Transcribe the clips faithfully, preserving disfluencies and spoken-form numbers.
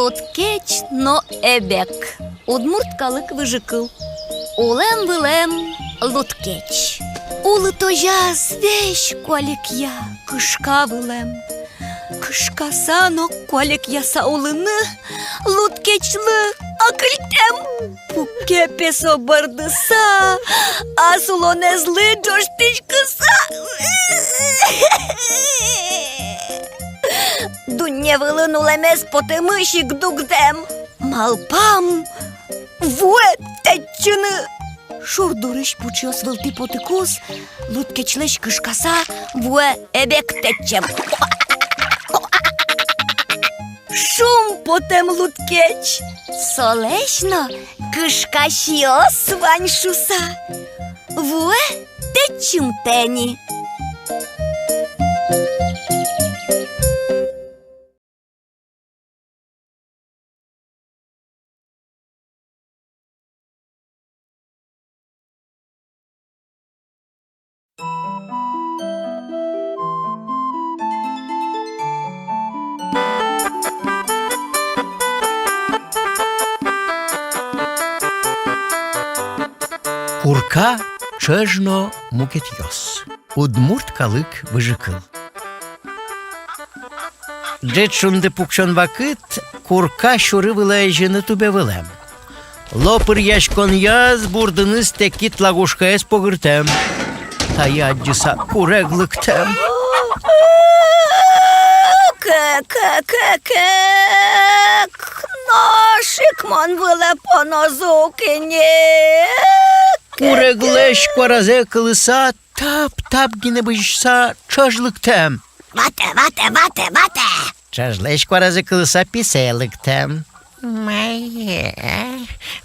Лудкеч но эбек. Удмурт калык выжыкыл. Улэм-вылэм лудкеч. Улытозяз весь куалекъя, кышка вылэм. Кышкаса но куалекъяса улыны лудкечлы акыльтэм. Пуке пе со бӧрдыса, ас улонэзлы ӝожтӥськыса. Дунне вылын улэмез потэмысь ик дугдэм. Малпам вуэ тэтчыны. Шур дурысь пучъёс вылтӥ потыкуз, лудкечлэсь кышкаса, вуэ эбек тэтчем. Шумпотэм лудкеч. Солэсь но кышкасьёс вань шуса, вуэ тэтчымтэ ни. Курка, ӵӧж но мукетъёс. Удмурт калык выжыкыл. Ӝыт шунды пуксён вакыт курка сюры вылэ озьыны тубе вылэм. Лопыръяськонъяз бурдыныз тэкид лагушкаез погыртэм. Тае адӟыса курег лыктэм. Кэ-кэ-кэ-кэк, нош ик мон вылэ поноз ук ини. Куреглэсь куаразэ кылыса, тап-тап гинэ бызьыса ӵӧж лыктэм. Ватэ, ватэ, ватэ, ватэ! Ӵӧжлэсь куаразэ кылыса писэ лыктэм. Мае,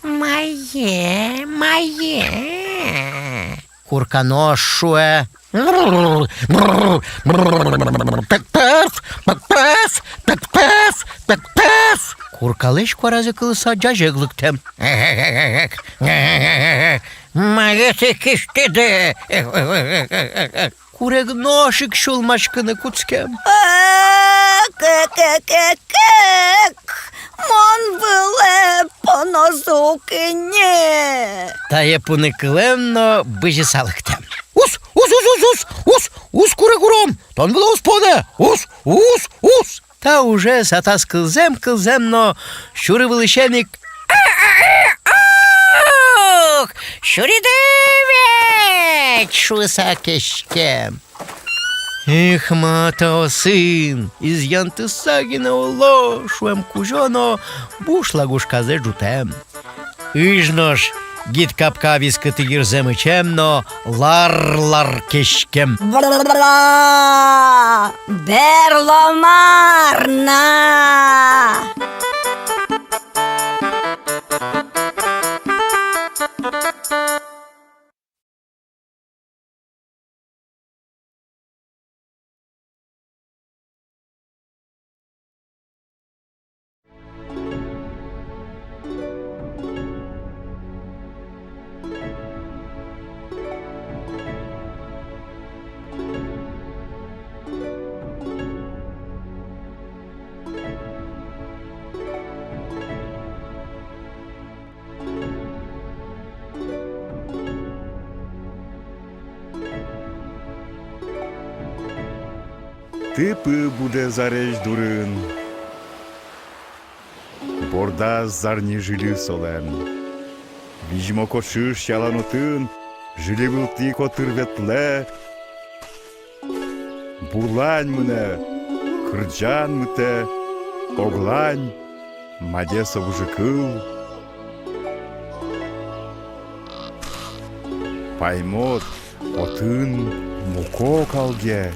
мае, мае? Курка нош шуэ. Пек-пес, пек-пес, пек-пес, пек-пес. Куркалэсь куаразэ кылыса ӟазег лыктэм. Мае тӥ кисьтӥды? Курег нош ик сюлмаськыны кутскем. Кэ-кэ-кэ-кэк! Мон вылэ поноз ук ини. Тае пуны кылэм но бызьыса лыктэм. Уз, уз, уз, уз, уз, уз, уз, курег уром, тон вылэ уз понэ, уз, уз, уз. Та ужез атас кылзэм, кылзэм но сюры вылысен ик: «Ох, сюриды ведь!» — шуыса кеськем. «Эх, ма, таосын изъянтыса гинэ уло», — шуэм кузё но буш лагушказэ ӝутэм. Ыж нош гид капка вискытӥ йырзэ мычем но лар-лар кеськем. Бра! Берло мар на! Тыпы будэ зарезь дурын. Бордаз зарни жильы солэн. Визьмо кочыш ялан отын жильы вылтӥ котыр ветлэ. Бурлань мынэ, кырӟан мытэ, оглань, маде со выжыкыл. Паймод, отын муко калге.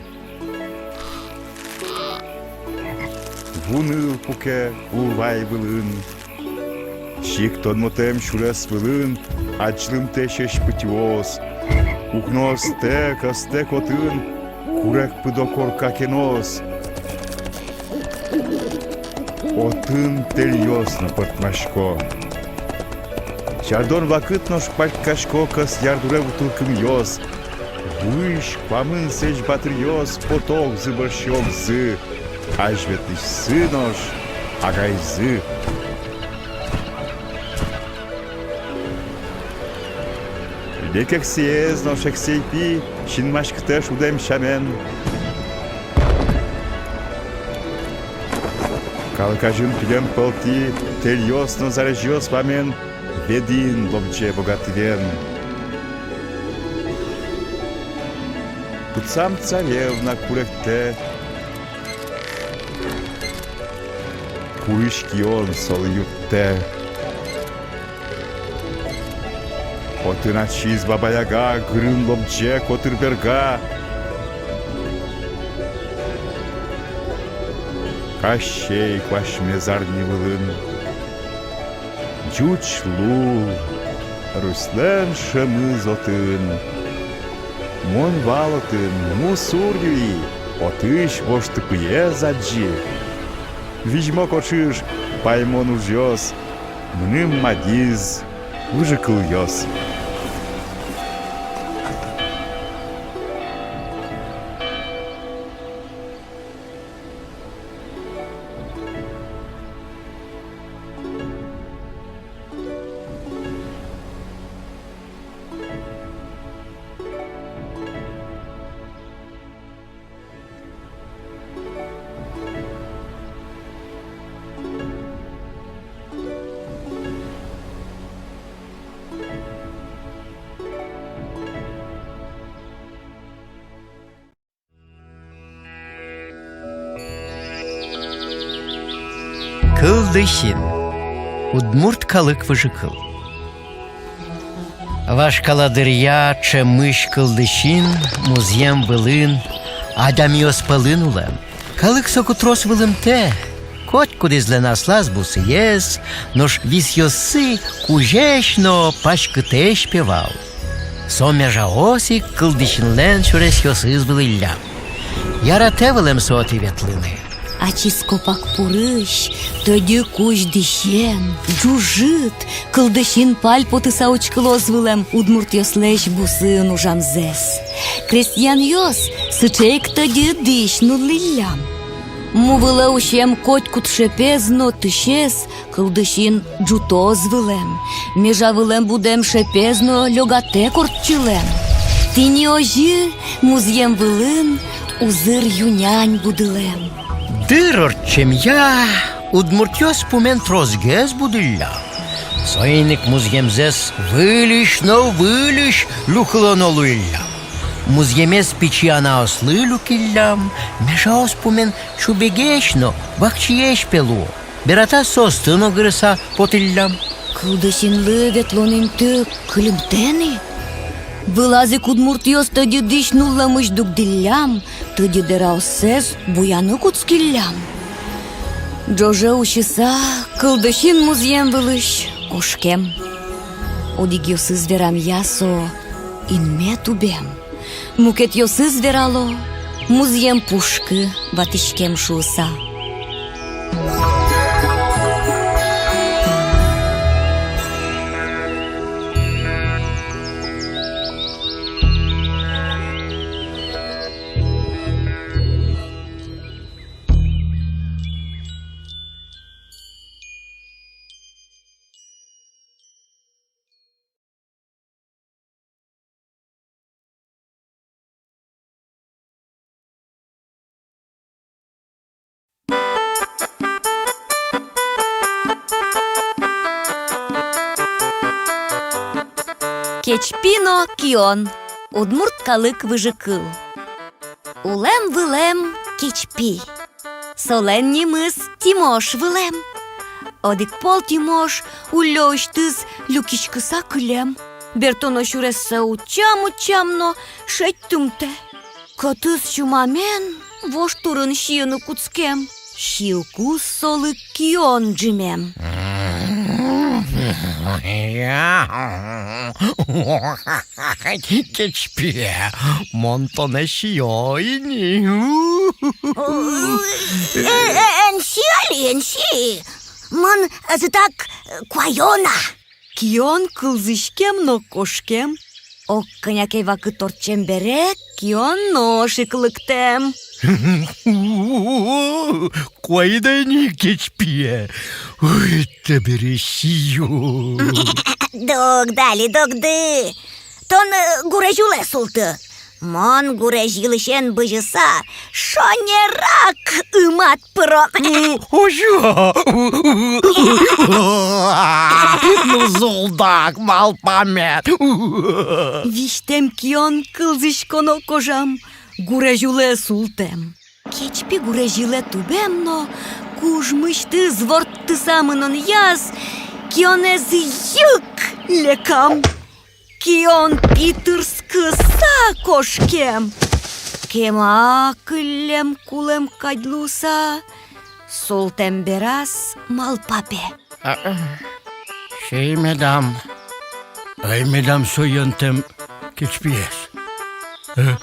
Вуныл пуке улвай вылын. Сик тодмотэм сюрес вылын адӟылымтэ сьӧсь пытьыос. Укноостэк, ӧстэк отын курег пыдо корка кенос. Отын тэльёс но пӧртмасько. Сярдон вакыт нош патькасько кӧс ярдуре вутылкымъёс. Вуись куамын сэзь батыръёс потогзы бӧрсьы огзы, азьветлӥсьсы нош агайзы. Лек эксэез нош эксэй пи синмаськытэ шудэм сямен. Калык азьын пилем пӧлтӥ тэльёс но зарезьёс вамен ведӥн лобӟе богатырен. Пытсам царевна куректэ, курысь кион солы юрттэ. Отын ачиз Баба Яга гырын лобӟе котыр берга. Кащей куасьме зарни вылын. Ӟуч лул, Русьлэн шӧмыз отын. Мон вал отын, мусур юи, отысь вож тыпыез адӟи. Визьмо кочыж, паймон ужъёс, мыным мадиз выжыкылъёс. Кылдысин. Удмурт калык выжыкыл. Вашкала дыръя ӵемысь кылдысин музъем вылын, адямиос пӧлын улэм. Калык соку трос вылымтэ, котькудӥзлэн аслаз бусыез, нош висъёссы кузесь но паськытэсь пе вал. Со межаос ик кылдысинлэн сюресъёсыз вылӥллям. Яратэ вылэм со отӥ ветлыны. Ачиз копак пурысь, тӧдьы кузь дӥсен, ӝужыт, кылдысин пальпотыса учкылоз вылэм удмуртъёслэсь бусыын ужамзэс. Крестьянъёс сыӵе ик тӧдьы дӥсь нуллӥллям. Му вылэ усем котькуд шепез но тысез кылдысин ӝутоз вылэм, межа вылэм будэм шепез но лёгатэк ортчылэм. Тӥни озьы музъем вылын узыр ю-нянь будылэм. Дыр ортчемъя, удмуртъёс пумен тросгес будӥллям. Соин ик музъемзэс выльысь но выльысь люкылоно луиллям. Музъемез пичи анаослы люкиллям, межаос пумен чубегесь но вакчиесь пе луо. Берата соосты но гырыса потӥллям. Кылдысинлы ветлон инты кыльымтэ ни. Вылаз ик удмуртъёс тӧдьы дӥсь нуллэмысь дугдӥллям, тӧдьы дэраоссэс буяны кутскиллям. Ӝоже усьыса, кылдысин музъем вылысь кошкем. Одӥгъёсыз верамъя, со инме тубем. Мукетъёсыз верало, музъем пушкы ватӥськем шуыса. Кечпи но кион. Удмурт калык выжыкыл. Улэм-вылэм кечпи. Солэн нимыз Тимош вылэм. Одӥг пол Тимош уллёысьтыз люкиськыса кылем. Бертоно сюрессэ утчам-утчам но, шедьтымтэ. Кӧтыз сюмамен вож турын сиыны кутскем. Сиыкуз солы кион ӝимем. Кечпие, мон тонэ сиё ини. Э, э, эн си али, эн си. Мон ӧжытак, э, куаё на. Кион кылзӥськем но кошкем. Ог кӧня ке вакыт ортчем бере кион нош ик лыктэм. Куайдэ ни, кечпие. Ой, табере сиё. Дугды али, дугды. Тон, э, гурезь улэ султы. Мон гурезь йылысен бызьыса, шонерак ымад пыро. Озьы-а? Ну, зулдак малпамед. Визьтэм кион кылзӥськоно кожам, гурезь улэ султэм. Кечпи гурезь йылэ тубем но, кужмысьтыз ворттыса мынонъяз, кионэз йыг лекам. Кион питырскыса кошкем. Кема кыллем кулэм кадь луыса, султэм бераз малпа, пе. А, а, сиё медам, ӧй медам со йӧнтэм кечпиез. Э?